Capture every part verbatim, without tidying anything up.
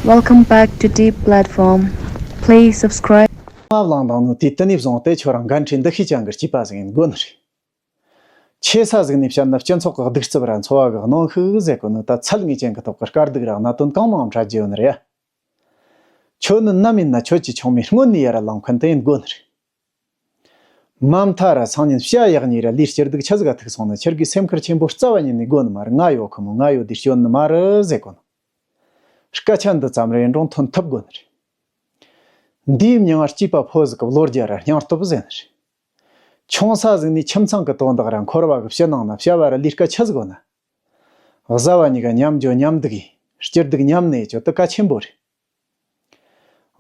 Welcome back to Deep Platform. Please subscribe. མ་བླངས་དང་ནོ་དེ་དེ་ནས་བཟུང་སྟེ་ཁྱོད་རང་འགན་འཁྲི་འདུ་ཤེས་ཅན་གྱི་སྐྱེས་པ་ཟིག་ཡིན་དགོས་ནི་རེད། ཆེ་ས་ཟིག་ནས་བཤད་ན་སྤྱི་ཚོགས་ཀྱི་གདུག་རྩུབ་ར་འཚོ་བ་གི་གནོན་ཤུགས་ཟེར་གོ་ནོ་ད་ཚད་ངེས་ཅན་གྱི་ཐོག་གི་དཀའ་སྡུག་ར་གནད་དོན་གང་མང་འཕྲད་རྒྱུ་ཡོད་ནི་རེད། ཁྱོད་ནི་ནམ་ཡིན་ན་ཁྱོད་ཀྱི་ཆུང་མའི་སྔོན་ནས་ཡར་ལངས་མཁན་དེ་ཡིན་དགོས་ནི་རེད། མ་མཐའ་ར་སང་ཉིན་བྱ་ཡག་ཉིན་ར་ལས་སྐྱིད་སྡུག་ཆི་ཟིག་ག་ཐུག་སོང་ན་ཁྱེད་ཀྱི་སེམས་ཁུར་ཆེན་པོ་རྩ་བ་ཉིད་ནས་དགོས་ནི་མ་རེད། ང་ཡོད་ཁོ་མོ་ང་ཡོད་དེ་སྐྱོན་ནི་མ་རེད་ཟེར་གོ་ནོ། སྐད་ཆ་འདི་ཙམ་རེ་ཡིན་རུང་ཐོན་ཐུབ་དགོས་ནི་རེད། འདིའི་མྱིང་ང་སྐྱེས་པ་ཕོ་ཟིག་གི་བློ་རྒྱ་ར་སྙིང་སྟོབས་ཟེར་ནི་རེད། ཆུང་ས་ཟིག་ནས་ཁྱིམ་ཚང་གི་དོན་དག་ར་འཁོར་བ་གི་ཕྱི་ནང་ན་བྱ་བ་ར་ལས་ཀ་ཆི་ཟིག་ཡོད་ན། བཟའ་བ་གཉིས་ཀ་མཉམ་འཇོག་མཉམ་འདུག་ཡིན་སྐྱིད་སྡུག་མཉམ་གནས་ཆོག་དེ་གལ་ཆེན་པོ་རེད།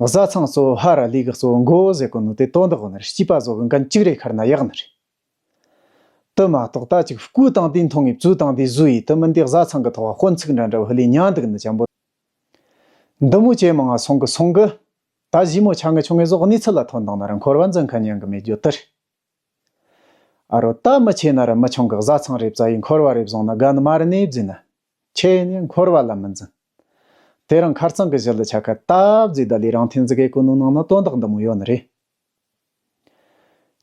བཟའ་ཚང་གཙོ་བོ་ཕ་ར་ལས་ཀ་གཙོ་བོ་མགོ་བོ་ཟེར་གོ་ནོ་དེ་དོན་དག་ཡོད་ནི་རེད། སྐྱེས་པ་བཟོ་གི་འགན་གཅིག་རེ་འཁུར་ན་ཡག་ནི་རེད། དེ་མ་གཏོགས་ད་ཅིག་བསྐུལ་དང་དེའི་མཐོང་ངེས་བཙུགས་དང་དེའི་བཟོས་ཡིས་དེ་མིན་དེ་བཟའ་ཚང་གི་ཐོག་དཔོན་ཚིག་འདྲ་འདྲ་བོ་ལས་ཉན་འདུག་ནི་ཅན་པོ། འདི་མོ་ཇེ་མང་ང་སོང་གི་སོང་གི། ད་གཞི་མོ་ཆ་ངེ་ཆུང་ངེ་ཟོག་གནས་ཚུལ་ལ་ཐོན་དང་ན་ར་འཁོར་བ་འཛིན་མཁན་ཉན་གི་མེད་རྒྱུ་དེ་རེད། ཨ་རོ་ད་མི་ཆེ་ན་ར་མི་ཆུང་གི་བཟའ་ཚང་རེ་བཙའ་ཡིས་འཁོར་བ་རེ་བཟུང་ན་དགའ་ནི་མ་རེད་ནས་བརྫིས་ན། ཆེ་ནས་འཁོར་བ་ལ་མི་འཛིན། དེ་རིང་ཁ་རྩང་གི་གཞི་ལ་ཆ་ཁ་ད་བརྫིས་ད་ལས་རང་ཐེན་ཟིག་གེ་གོ་ནོ་ནང་ན་དོན་དག་འདི་མོ་ཡོད་ནི་རེད།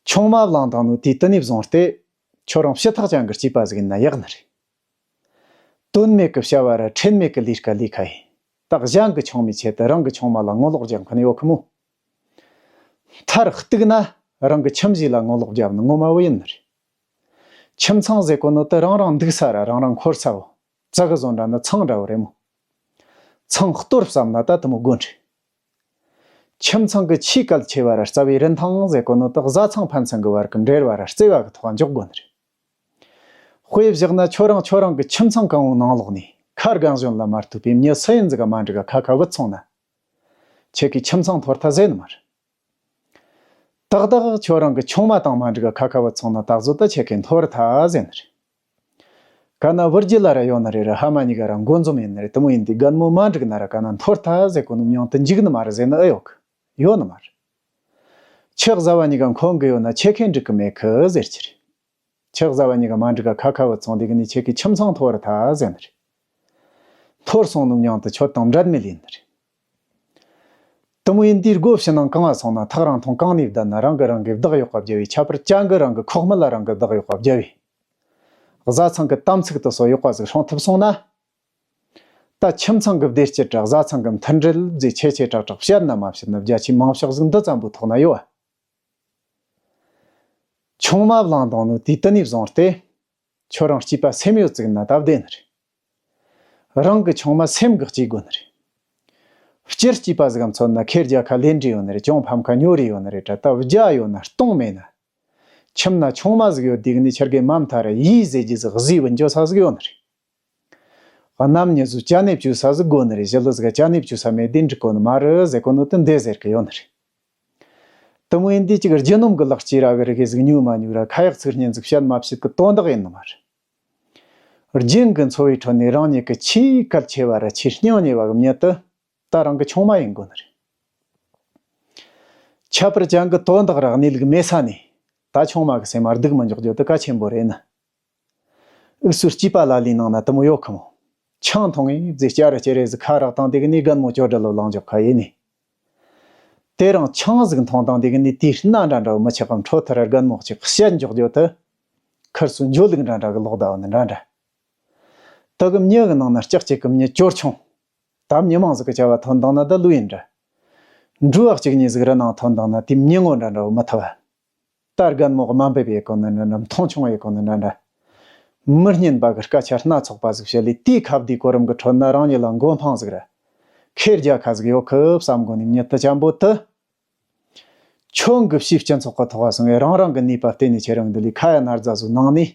ཆུང་མ་བླངས་དང་ནོ་དུས་དེ་ནས་བཟུང་སྟེ། ཁྱོད་རང་ཕྱི་ཐག་ཅན་གྱི་སྐྱེས་པ་ཟིག་ཡིན་ན་ཡག་ནི་རེད། དོན་མེད་གི་བྱ་བ་ར་ཁྲེལ་མེད་གི་ལས་ཀ་ལས་ཁ་ཡིན། ད་གཞན་གི་ཆུང་མའི་ཆེད་དུ་རང་གི་ཆུང་མ་ལ་ངོ་ལོག་རྒྱག་མཁན་ཡོད་གི་མོ། མཐར་གཏུགས་ན་རང་གི་ཁྱིམ་གཞིས་ལ་ངོ་ལོག་རྒྱབ་ནི་ངོ་མ་བོ་ཡིན་ནི་རེད། ཁྱིམ་ཚང་ཟེར་གོ་ནོ་དེ་རང་རང་འདུག་ས་ར་རང་རང་འཁོར་ས་བོ། ཙག་གི་བཟོ་འདྲ་ནི་ཚང་འདྲ་བོ་རེད་མོ། ཚང་གཏོར་བསམ་ན་ད་དེ་མོ་དགོས་ནི་རེད། ཁྱིམ་ཚང་གི་ཆེས་གལ་ཆེ་བ་ར་རྩ་བའི་རིན་ཐང་ཟེར་གོ་ནོ་དེ་བཟའ་ཚང་ཕན་ཚུན་གི་བར་གི་འབྲེལ་བ་ར་བརྩེ་བ་གི་ཐོག་འཇོག་དགོས་ནི་རེད། དཔེ་བཞག་ན་ཁྱོད་རང་ཁྱོད་རང་གི་ཁྱིམ་ཚང་གང་བོའི་ནང་ལོགས་ནས་ཁ་རྒན་གཞོན་ལ་མ་ལྟོས་པའི་མྱི་སུ་ཡིན་ཟིག་ག་མ་འགྲིག་ག་ཁ་ཁ་བུད་སོང་ན། ཁྱེད་ཀྱི་ཁྱིམ་ཚང་འཐོར་ཐལ་ཟེར་ནི་མ་རེད། ཏག་ཏག་ཁྱོད་རང་གི་ཆུང་མ་དང་མ་འགྲིག་ག་ཁ་ཁ་བུད་སོང་ན་ད་གཟོད་ད་ཁྱེད་ཀྱི་འཐོར་ཐལ་ཟེར་ནི་རེད། ག་ན་བུ་རྒྱུད་ལ་ར་ཡོད་ནི་རེད་ར་ཕ་མ་གཉིས་ཀ་ར་མགོ་འཛོམས་ཡིན་ནི་རེད། དེ་མོ་ཡིན་དུས་རྒན་མོ་མ་འགྲིག་ན་ར་ག་ན་འཐོར་ཐལ་ཟེར་གོ་ནོ་མྱིང་དེ་འཇིག་ནི་མ་རེད་ཟེར་ནི་ཨེ་ཡོད་གི་ཡོད་ནི་མ་རེད། ཁྱེད་བཟའ་བ་གཉིས་ཀ་འཁོན་གི་ཡོད་ན་ཁྱེད་ཁས་འགྲིག་གི་མེད་གི་ཟེར་གྱི་རེད། ཁྱེད་བཟའ་བ་གཉིས་ཀ་མ་འགྲིག་ག་ཁ་ཁ་བུད་སོང་དེ་གི་ནི་ཁྱེད་ཀྱི་ཁྱིམ་ཚང་འཐོར་ཐལ་ཟེར་ནི་རེད། འཐོར་སོང་ནོ་མྱིང་དེ་ཁྱོད་དང་འབྲལ་མེད་ལས་ནི་རེད། དེ་མོ་ཡིན་དུས་སྒོ་ཕྱི་ནང་གང་ང་སོང་ན་ཐག་རིང་ཐུང་གང་ནས་བསྡད་ན་རང་གི་རང་གི་བདག་གཡོག་པ་བརྒྱབ་བས། ཁྱད་པར་ཅན་གི་རང་གི་ཁོག་མི་ལ་རང་གི་བདག་གཡོག་པ་བརྒྱབ་བས། བཟའ་ཚང་གི་དམ་ཚིག་དེ་སོགས་ཡོག་པ་ཟིག་སྲུང་ཐུབ་སོང་ན། ད་ཁྱིམ་ཚང་གི་བདེ་སྐྱིད་དྲ་བཟའ་ཚང་གི་མཐུན་སྒྲིལ་ཟེར་ཆེ་ཆེ་དྲག་དྲག་བཤད་ན་མ་བཤད་ན་བརྒྱ་ཆའི་མང་ཕྱོགས་ཟིག་འདི་ཙམ་པོའི་ཐོག་ན་ཡོད། ཆུང་མ་བླངས་དང་ནོ་དུས་དེ་ནས་བཟུང་སྟེ། ཁྱོད་རང་སྐྱེས་པ་སེམས་ཡོད་ཙིག་ན་ད་བདེ་ནི་རེད། རང་གི་ཆུང་མ་སེམས་གི་གཅེས་དགོས་ནི་རེད། སྤྱིར་སྐྱེས་པ་ཟིག་གམ་མཚོན་ན་ཁེར་རྒྱལ་ཁ་ལེན་འདྲི་ཡོད་ནི་རེད། ཅུང་ཕམ་ཁ་ཉོ་རེ་ཡོད་ནི་རེད། དྲ་ད་བརྒྱ་ཡོད་ན་སྟོང་མེད་ན། ཁྱིམ་ན་ཆུང་མ་ཟིག་ཡོད་དུས་ནི་ཁྱེད་ཀྱི་མ་མཐའ་ར་ཡིས་ཟེར་རྒྱུ་ཟིག་གཟིགས་བུ་འཇོག་ས་ཟིག་ཡོད་ནི་རེད། གནམ་ཉི་ཟོ་ཅ་ནེ་བཅུ་ས་ཟིག་དགོས་ནི་རེད། ཞི་ལུ་ཟིག་ཅ་ནེ་བཅུ་ས་མེད་དེ་འགྲིག་གོ་ནི་མ་རེད་ཟེར་གོ་ནོ་དེ་འདི་ཟེར་གི་ཡོད་ནི་རེད། དེ་མོ་ཡིན་དུས་ཅིག་རྒྱུ་ནོམ་གི་ལག་སྐྱེས་ར་གི་རི་གེ་ཟིག་ཉོས་མ་ཉོས་ར་ཁ་ཡག་ཚིག་སྙན་ཟིག་བཤད་མ་བཤད་གི་དོན་དག་ཡིན་ནི་མ་རེད། རྒྱུན་གི་འཚོ་བའི་ཁྲོད་ནས་རང་ཉིད་ཀྱི་ཆེས་གལ་ཆེ་བ་ར་ཆེས་སྙིང་ཉེ་བ་གི་མྱི་དེ་ད་རང་གི་ཆུང་མ་ཡིན་དགོས་ནི་རེད། ཁྱད་པར་ཅན་གི་དོན་དག་ར་གནས་ལུགས་མེད་ས་ནས་ད་ཆུང་མ་གི་སེམས་མ་སྡུག་མི་འཇོག་རྒྱུ་དེ་གལ་ཆེན་པོ་རེད་ན། འུ་ཚོའི་སྐྱེས་པ་ལ་ལའི་ནང་ན་དེ་མོ་ཡོད་ཁི་མོ། ཆང་འཐུང་ངེ་ཟེར་སྐྱ་རེ་སྐྱ་རེ་ཟིག་ཁ་རག་བཏང་དེ་གི་ནི་རྒན་མོ་ཅོ་འདྲ་ལོ་ལངས་འཇོག་ཁ་ཡིན་ནི། དེ་རིང་ཆང་ཟིག་འཐུང་བཏང་དེ་གི་ནི་དེའི་སྣ་འདྲ་འདྲ་བོ་མི་ཆགས་གམ་འཕྲོ་མཐར་རྒན་མོ་གཅིག་བཤད་འཇོག་རྒྱུ་དེ། ཁིར་སུ་འཇོ་ལུགས་འདྲ་འདྲ་གི་ལོག་ཟླ་བ་ནི་འདྲ་འདྲ། དེ་གི་མྱི་གི་ནང་ན་ལྕགས་གཅིག་གི་མྱི་ཅོར་ཆུང་། ད་མྱི་མང་ཟིག་གི་བྱ་བ་ཐོན་བཏང་ན་ད་ལོས་ཡིན་འདྲ། འགྲུལ་བ་གཅིག་གཉིས་ཟིག་རི་ནང་ཐོན་བཏང་ན་དེ་མྱི་ངོ་འདྲ་འདྲ་བོ་མི་ཐུབ་བ། ད་རྒན་མོ་དམའ་འབེབས་ཡེ་གོ་ནི་འདྲ་འདྲ། མཐོང་ཆུང་ཡེ་གོ་ནི་འདྲ་འདྲ། མི་སྙན་པ་གི་སྐད་ཆ་སྣ་ཚོགས་པ་ཟིག་བཤད་ལས་དེའི་ཁ་བརྡའི་གོ་རིམ་གི་ཁྲོད་ན་རང་ཉིད་ལ་མགོ་འཕང་ཟིག་ར། ཁེར་རྒྱལ་ཁ་ཟིག་ཡོད་ཁི་བསམ་གོ་ནི་མྱི་དེ་ཅན་པོ་དེ། ཁྱོད་གི་ཕྱིའི་སྤྱི་ཚོགས་གི་ཐོག་ག་སོང་ངས་རང་རང་གི་ནུས་པ་བརྟེན་ནས་ཁྱེད་རང་འདི་ལས་ཁ་ཡ་ན་རྫ་བཟོ་གནང་ནས།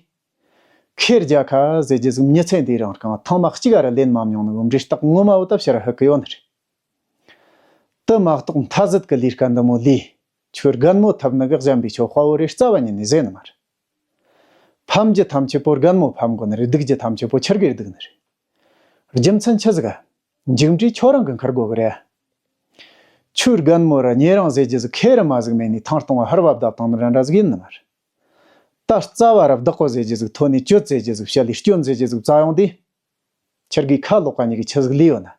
ཁེར་རྒྱལ་ཁ་ཟེར་རྒྱུ་ཟིག་མྱི་ཚེ་འདིའི་རིང་རྐང་ཐེངས་མ་གཅིག་ར་ལེན་མ་མྱོང་ནི་འོ་འབྲས་རྟགས་ངོ་མ་བོ་ད་ཕྱིར་ཧུད་གི་ཡོད་ནི་རེད། དེ་མ་གཏོགས་མཐའ་ཟད་ཀྱི་ལས་ཀ་འདི་མོ་ལས། ཁྱོད་རྒན་མོ་ཐུབ་ནི་གི་གཞན་པའི་ཆོ་དཔའ་བོ་རེ་རྩ་བ་ཉིད་ནས་ཟེར་ནི་མ་རེད། ཕམ་རྒྱུ་ཐམས་ཅད་པོ་རྒན་མོ་ཕམ་དགོས་ནི་རེད། སྡུག་རྒྱུ་ཐམས་ཅད་པོ་ཁྱེར་གིས་སྡུག་ནི་རེད། རྒྱུ་མཚན་ཆི་ཟིག་ག་མཇུག་འབྲས་ཁྱོད་རང་གིས་འཁུར་དགོས་གི་རེད། ཁྱོད་རྒན་མོ་ར་ཉེ་རིང་ཟེར་རྒྱུ་ཟིག་ཁེ་རི་མ་ཟིག་མེད་ནས་ཐང་སྟོང་བ་ཧར་བབ་བརྡབ་བཏང་ནི་འདྲ་འདྲ་ཟིག་ཡིན་ནི་མ་རེད། ད་རྩ་བ་ར་བདག་པོ་ཟེར་རྒྱུ་ཟིག་ཐོན་ནས་གྱོད་ཟེར་རྒྱུ་ཟིག་བཤད་ལས་སྐྱོན་ཟེར་རྒྱུ་ཟིག་བཙལ་ཡོང་དུས། ཁྱེད་ཀྱིས་ཁ་ལོག་པ་ཉིད་ཀྱི་ཆི་ཟིག་ལས་ཡོད་ན།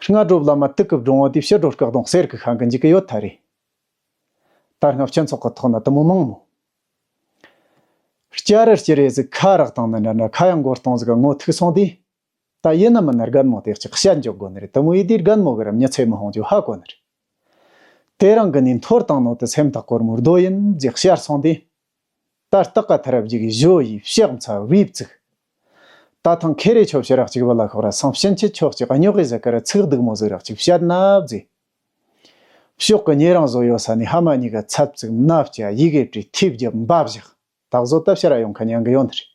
སྔ་དྲོ་བླ་མ་དུག་གི་སྒྲོང་བོ་དེ་ཕྱི་དྲོ་སྐུ་གདུང་གསེར་གྱི་ཤིང་གི་འཇིག་གི་ཡོད་ཐ་རེད། ད་སྔ་སྤྱི་ཚོགས་ཀྱི་ཐོག་ན་དུ་མོ་མང་མོ། སྐྱ་རི་སྐྱི་རེ་ཟིག་ཁ་རག་བཏང་ནི་འདྲ་འདྲ་ཁ་ཡང་མགོ་སྟོང་ཟིག་ག་ངོ་ཐུག་སོང་དུས། ད་ཡིན་ན་མིན་ན་རྒན་མོ་དེ་གཅིག་བཤད་འཇོག་དགོ་ནི་རེད། དུ་མོ་ཡིས་དེ་རྒན་མོ་གི་ར་མྱི་ཚེ་མི་ཧོང་རྒྱུ་ཧ་གོ་ནི་རེད། དེ་རང་གི་ནི་འཐོར་བཏང་ནོ་དེ་སེམས་ཐག་གོར་མོ་རྡོ་ཡིན་ཟིག་བཤད་སོང་དུས། ད་སྟག་ག་ཐ་རབ་ཅིག་གི་བཞོ་ཡིས་ཕྱག་འཚལ་བིབ་ཚིག་ད་ཐང་ཁེ་རེ་ཆོ་ཕྱི་རག་ཅིག་བ་ལ་ཤོག་ར་སང་ཕྱིན་ཆད་ཆོག་ཅིག་སྨྱོ་གི་ཟ་ཀ་ར་ཚིག་སྡུག་མོ་ཟིག་རག་ཅིག་བཤད་ན་བཟི། ཕྱོགས་ཀྱི་ཉེ་རང་བཟོ་ཡོད་ས་ནས་ཕ་མ་གཉིས་ཀ་ཚབ་ཚིག་མནབ་བྱ་ཡི་གེ་བྲིས་ཐིབ་རྒྱབ་འབབ་བཞག་ད་བཟོ་ད་ཕྱི་ར་ཡོང་ཁ་ཉན་གི་ཡོད་ནི་རེད།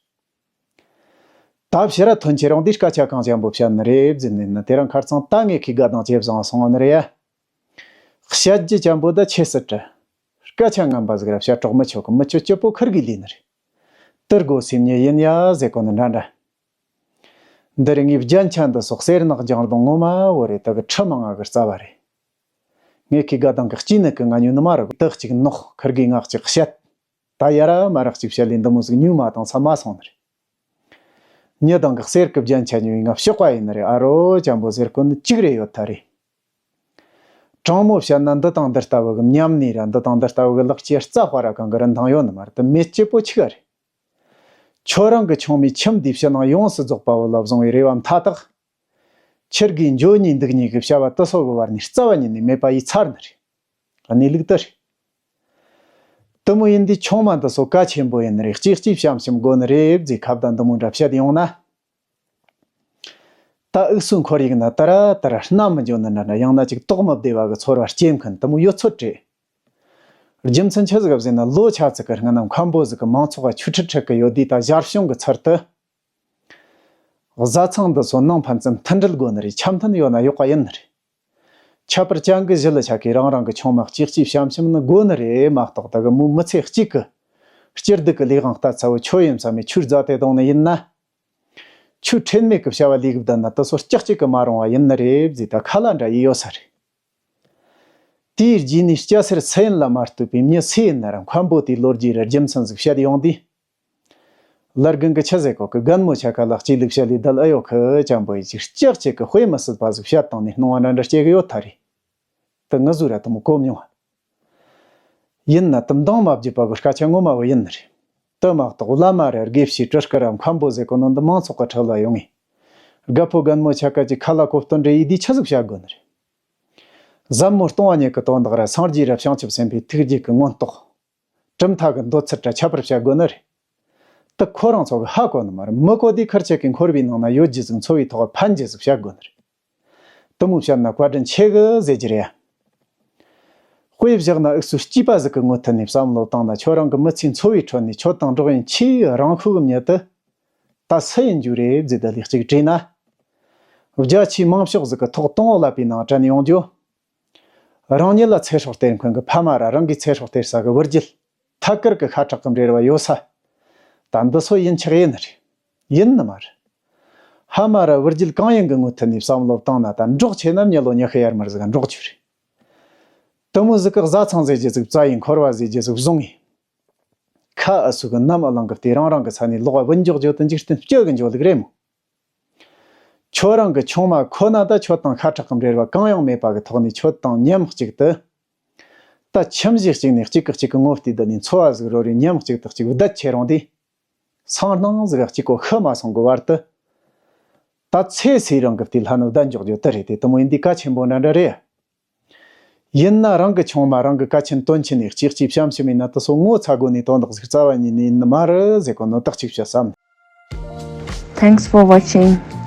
ད་ཕྱི་ར་ཐོན་ཆེ་རང་འདི་སྐད་ཆ་གང་ཅན་པོ་བཤད་ནི་རེད་བཟི་ནི་ན་དེ་རང་ཁར་ཚང་ད་ངས་ཁི་དགའ་དང་ཇེ་བཟང་སོང་ནི་རེད་ཡ། བཤད་རྒྱུ་ཅན་པོ་ད་ཆེ་སི་དྲ། སྐད་ཆ་ངན་པ་ཟིག་ར་བཤད་གྲོགས་མི་ཆོག་གི་མི་ཆོག་སྐྱིད་པོ་ཁུར་གི་ལས་ནི་རེད། དུར་གོ་སེམས་ཉེ་ཡིན་ཡ་ཟེ་གོ་ནི་འདྲ་འདྲ། འདི་རིང་ངའི་རྒྱན་ཆ་འདི་སོགས་གསེར་ནག་ལྗང་སྡོང་ངོ་མ་བོ་རེད། ད་གི་ཁྲི་མང་ང་གི་རྩ་བ་རེད། ངས་ཁི་དགའ་དང་གི་སྐྱིད་ནི་གི་ང་ཉོ་ནི་མ་རེད། དུ་གཅིག་ནོག་ཁུར་གི་ང་གཅིག་བཤད། ད་ཡ་ར་མ་རག་ཅིག་བཤད་ལས་འདི་མོ་ཟིག་ཉུང་མ་དང་ས་མ་སོང་ནི་རེད། ཉི་དང་གི་གསེར་གི་རྒྱན་ཆ་ཉོས་ང་ཕྱོགས་པ་ཡིན་ནི་རེད། ཨ་རོ་ཅན་པོ་ཟེར་གོ་ནི་གཅིག་རེ་ཡོད་ཐ་རེད། དྲང་མོ་བཤད་ན་འདི་དང་འདི་ལྟ་བུ་གི་མཉམ་ནི་ར་འདི་དང་འདི་ལྟ་བུ་གི་ལག་ཆའི་རྩ་དཔའ་ར་གང་གི་རིན་ཐང་ཡོད་ནི་མ་རེད། དུ་མེད་སྐྱིད་པོ་ཆི་ག་རེད། ཁྱོད་རང་གི་ཆུང་མའི་ཁྱིམ་འདི་ཕྱི་ནང་ཡོངས་སུ་རྫོགས་པ་བོ་ལ་བཟུང་བའི་རེ་བ་མཐའ་དག་ཁྱེར་གི་འགྱོ་ཉིན་འདུག་ཉིན་གི་བྱ་བ་དུ་སོ་གི་བར་ནས་རྩ་བ་ཉིད་ནས་མེད་པ་ཡི་ཚར་ནི་རེད། གནས་ལུགས་དེ་རེད། དུ་མོ་ཡིན་དུས་ཆུང་མ་འདི་སོ་གལ་ཆེན་པོ་ཡིན་ནི་རེད། གཅིག་གཅིག་བྱམས་བྱམས་དགོ་ནི་རེད་ཟེ་ཁ་བརྡ་འདི་མོ་འདྲ་བཤད་ཡོང་ན། ད་འུག་སུ་འཁོར་ཡིག་ན་ཏ་ར་ཏ་ར་སྣ་མི་འཇོ་ནི་འདྲ་འདྲ་ཡང་ན་ཅིག་དོགས་མི་བདེ་བ་གི་ཚོར་བ་སྐྱེ་མཁན་དུ་མོ་ཡོད་ཚོད་རེད། རྒྱུ་མཚན་ཆི་ཟིག་ག་ཟེར་ན་ལོ་ཆ་ཚིག་གི་སྔ་ན་མཁན་པོ་ཟིག་གི་མང་ཚོགས་ཀ་ཆུ་ཁྲི་ཁྲི་གི་ཡོད་དུས་ད་ཞར་བྱུང་གི་ཚུལ་དུ། བཟའ་ཚང་འདི་ཚོ་ནང་ཕན་ཚུན་མཐུན་སྒྲིལ་དགོས་ནི་རེད། འཆམ་མཐུན་ཡོད་ན་ཡག་པ་ཡིན་ནི་རེད། ཁྱད་པར་ཅན་གི་གཞི་ལ་ཆ་གི་རང་རང་གི་ཆུང་མ་གཅིག་གཅིག་བྱམས་བྱམས་ནི་དགོས་ནི་རེད་མ་གཏོགས་ད་གི་མོའི་མི་ཚེ་གཅིག་གི་སྤྱིར་སྡུག་གི་ལས་དབང་ལྟ་ཚ་བོ་ཁྱོད་ཡིན་བསམ་མི་ཆུར་རྫ་དེ་གཏོང་ནི་ཡིན་ན། ཆུ་ཁྲེལ་མེད་གི་བྱ་བ་ལས་གི་བསྡད་ན་དུ་སོ་ལྕགས་གཅིག་གི་མ་རུང་བ་ཡིན་ནི་རེད་ཟེ་ད་ཁ་ལ་འདྲ་ཡི་ཡོད་ས་རེད། དེའི་རྗེས་ནས་སྐྱ་སེར་སུ་ཡིན་ལ་མ་ལྟོས་པའི་མྱི་སུ་ཡིན་ན་ར་མཁན་པོ་དེའི་ལོ་རྒྱུས་ར་རྒྱུ་མཚན་ཟིག་བཤད་ཡོང་དུས། ལར་རྒན་གི་ཆི་ཟེ་གོ་གི་རྒན་མོ་ཆ་ཁ་ལ་གཅིག་ལུག་བཤད་ལས་བསྡད་ཨེ་ཡོད་ཁི་ཅན་པོ་ཡི་ཅིག་སྐྱག་ཅིག་གི་དཔེ་མི་སྲིད་པ་ཟིག་བཤད་བཏང་ནས་སྣང་བ་འདྲ་འདྲ་སྐྱེ་གི་ཡོད་ཐ་རེད། དུ་ངུ་ཟུག་ར་དུ་མོ་གོ་མྱོང་བ། ཡིན་ན་དུ་མདང་མ་བརྒྱུད་པ་གི་སྐད་ཆ་ངོ་མ་བོ་ཡིན་ནི་རེད། དུ་མ་གཏོགས་བླ་མ་ར་དགེ་བཤེས་སྤྲུལ་སྐུ་ར་མཁན་པོ་ཟེ་གོ་ནོ་འདི་མང་ཚོགས་གི་ཁྲོད་ལ་ཡོང་ངེ། རྒད་པོ་རྒན་མོ་ཆ་ཁ་ཅིག་ཁ་ལ་གོ་སྟོན་འདྲེ་ཡི་དུས་ཆི་ཟིག་བཤད་དགོས་ནི་རེད། ཟབ་མོ་སྟོང་བ་ཉིད་ཀྱི་དོན་དག་ར་སངས་རྒྱས་རབ་བྱང་ཆུབ་སེམས་དཔའི་ཐུགས་རྒྱུད་ཀྱི་མངོན་རྟོགས། གྲུབ་མཐའ་གི་མདོ་ཚུལ་ར་ཁྱད་པར་བཤད་དགོས་ནི་རེད། དེ་ཁོ་རང་ཚོ་གི་ཧ་གོ་ནི་མ་རེད། མི་གོ་དེ་ཁར་ཆད་ཀྱི་འཁོར་བའི་ནང་ན་ཡོད་རྒྱུ་ཟིག་འཚོ་བའི་ཐོག་ཕན་རྒྱུ་ཟིག་བཤད་དགོས་ནི་རེད། དེ་མོ་བཤད་ན་བཀའ་དྲིན་ཆེ་གི་ཟེར་རྒྱུ་རེད། དཔེ་བཞག་ན་འུ་ཚོའི་སྐྱེས་པ་ཟིག་གི་ངོས་ཐད་ནས་བསམ་བློ་བཏང་ན་ཁྱོད་རང་གི་མི་ཚེའི་འཚོ་བའི་ཁྲོད་ནས་ཁྱོད་དང་འགྲོགས་ཡིན་ཆེས་རང་ཤུགས་ཀྱི་མྱི་དེ། ད་སུ་ཡིན་རྒྱུ་རེད་ཟེར་ད་ལས་གཅིག་དྲིས་ན། རྒྱ་ཆེའི་མང་ཤོས་ཟིག་གི་ཐོག་དང་པོ་ཀླད་པའི་ནང་དྲན་ཡོང་རྒྱུ། རང་ཉིད་ལ་ཚེ་སྲོག་སྟེར་མཁན་གྱི་ཕ་མ་ར་རང་གི་ཚེ་སྲོག་སྟེར་ས་གི་བུ་རྒྱུད་ཐད་ཀར་གྱི་ཤ་ཁྲག་གི་འབྲེལ་བ་ཡོད་ས། ད་འདི་ཚོ་ཡིན་ཆོག་ཡིན་ནི་རེད། ཡིན་ནི་མ་རེད། ཕ་མ་ར་བུ་རྒྱུད་གང་ཡིན་གྱི་ངོས་ཐད་ནས་བསམ་བློ་བཏང་ན་ད་འགྲོགས་ཆེ་ན་མྱི་ལོ་ཉི་ཤུ་ཡར་མར་ཟིག་འགྲོགས་རྒྱུ་རེད། དེ་མོ་ཟིག་གི་བཟའ་ཚང་ཟེར་རྒྱུ་ཟིག་བཙལ་ཡིན་འཁོར་བ་ཟེར་རྒྱུ་ཟིག་བཟུང་ངེ། ཁ་ཨ་སུ་གི་ནམ་ཨ་ལང་གི་དེ་རང་རང་གི་ས་ནས་ལོག་བུན་འཇོག་རྒྱུ་དེ་འཇིག་རྟེན་སྤྱི་གི་འཇོག་ལུགས་རེད་མོ། ཁྱོད་རང་གི་ཆུང་མ་ཁོ་ན་ད་ཁྱོད་དང་ཤ་ཁྲག་གི་འབྲེལ་བ་གང་ཡང་མེད་པ་གི་ཐོག་ནས་ཁྱོད་དང་མཉམ་གཅིག་ཏུ། ད་ཁྱིམ་གཞིས་གཅིག་ནས་གཅིག་གིས་གཅིག་གི་ངོ་བལྟས་བསྡད་ནས་འཚོ་བ་ཟིག་རོལ་རེ་མཉམ་གཅིག་ཏུ་གཅིག་བསྡད་ཆེ་རུང་དུས། སང་སྣང་ཟིག་གཅིག་གོ་ཤི་མ་སོང་གི་བར་དུ། ད་ཚེ་སྲིད་རང་གི་དེ་ལྷ་ནུ་བསྡད་འཇོག་རྒྱུ་དེ་རེད་དེ། དེ་མོ་ཡིན་དུས་གལ་ཆེན་པོ་འདྲ་འདྲ་རེད། ཡིན་ན་རང་གི་ཆུང་མ་རང་གི་དཀའ་ཆེན་དོན་ཆེན་ནས་གཅིག་གཅིག་བྱམས་ཤིག་མིན་ན་དེ་ཚོ་ངོ་ཚ་དགོས་ནས་དོན་དག་ཟིག་རྩ་བ་ཉིད་ནས་ཡིན་ནི་མ་རེད་ཟེར་གོ་ནོ་དག་ཅིག་བྱ་བསམ། Thanks for watching.